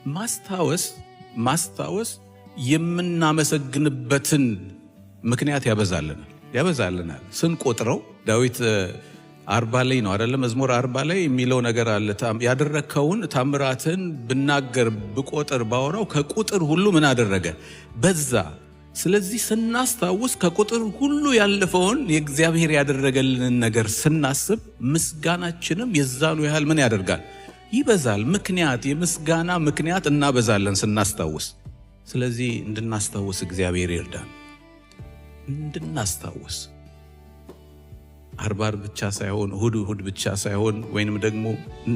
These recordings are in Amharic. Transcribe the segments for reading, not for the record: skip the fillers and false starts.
ማስታወስ ማስታወስ የምናመሰግንበትን ምክንያት ያበዛልናል ያበዛልናል። ስንቆጥረው ዳዊት 40 ላይ ነው አይደለ? መዝሙር 40 ላይ የሚለው ነገር አለ። ያደረግከውን ታምራትን ብናገር ብቆጥር ባወራው ከቁጥር ሁሉ ምን አደረገ በዛ። ስለዚህ ስናስታውስ ከቁጥር ሁሉ ያለፈውን የእግዚአብሔር ያደረገልንን ነገር ስናስብ ምስጋናችንም የዛኑ ያህል ምን ያደርጋል? ይበዛል። ምክንያት፣ የምስጋና ምክንያት እናበዛለን ስናስታውስ። ስለዚህ እንድናስታውስ እግዚአብሔር ይርዳን። እንድናስታውስ አርብ አርብ ብቻ ሳይሆን፣ እሁድ እሁድ ብቻ ሳይሆን፣ ወይንም ደግሞ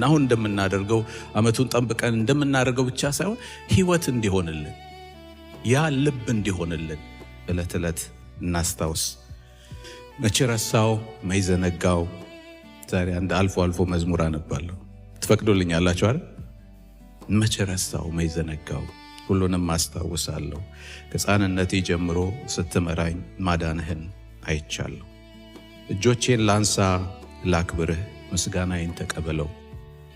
አሁን እንደምናደርገው ዓመቱን ጠብቀን እንደምናደርገው ብቻ ሳይሆን ሕይወት እንዲሆንልን፣ ያ ልብ እንዲሆንልን ዕለት ዕለት እናስታውስ። መቼ ረሳው መች ዘነጋው። ዛሬ አንድ አልፎ አልፎ መዝሙር አነባለሁ። ትፈቅዱልኛላችሁ አይደል? መቼ ረሳው መች ዘነጋው፣ ሁሉንም አስታውሳለሁ። ከሕፃንነቴ ጀምሮ ስትመራኝ ማዳንህን አይቻለሁ። እጆቼን ላንሳ ላክብርህ፣ ምስጋናዬን ተቀበለው።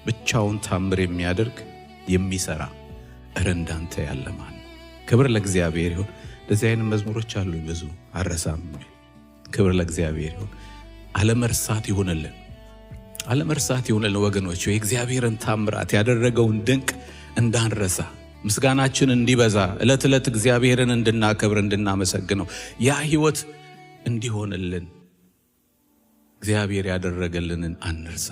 ብቻውን ታምር የሚያደርግ የሚሰራ እረ እንዳንተ ያለ ማን ነው? ክብር ለእግዚአብሔር ይሁን። እንደዚህ አይነት መዝሙሮች አሉ ብዙ፣ አረሳም። ክብር ለእግዚአብሔር ይሁን። አለመርሳት ይሁንልን፣ አለመርሳት ይሁንልን ወገኖች፣ የእግዚአብሔርን ታምራት ያደረገውን ድንቅ እንዳንረሳ፣ ምስጋናችን እንዲበዛ፣ ዕለት ዕለት እግዚአብሔርን እንድናከብር እንድናመሰግነው ያ ሕይወት እንዲሆንልን እግዚአብሔር ያደረገልንን አንርሳ።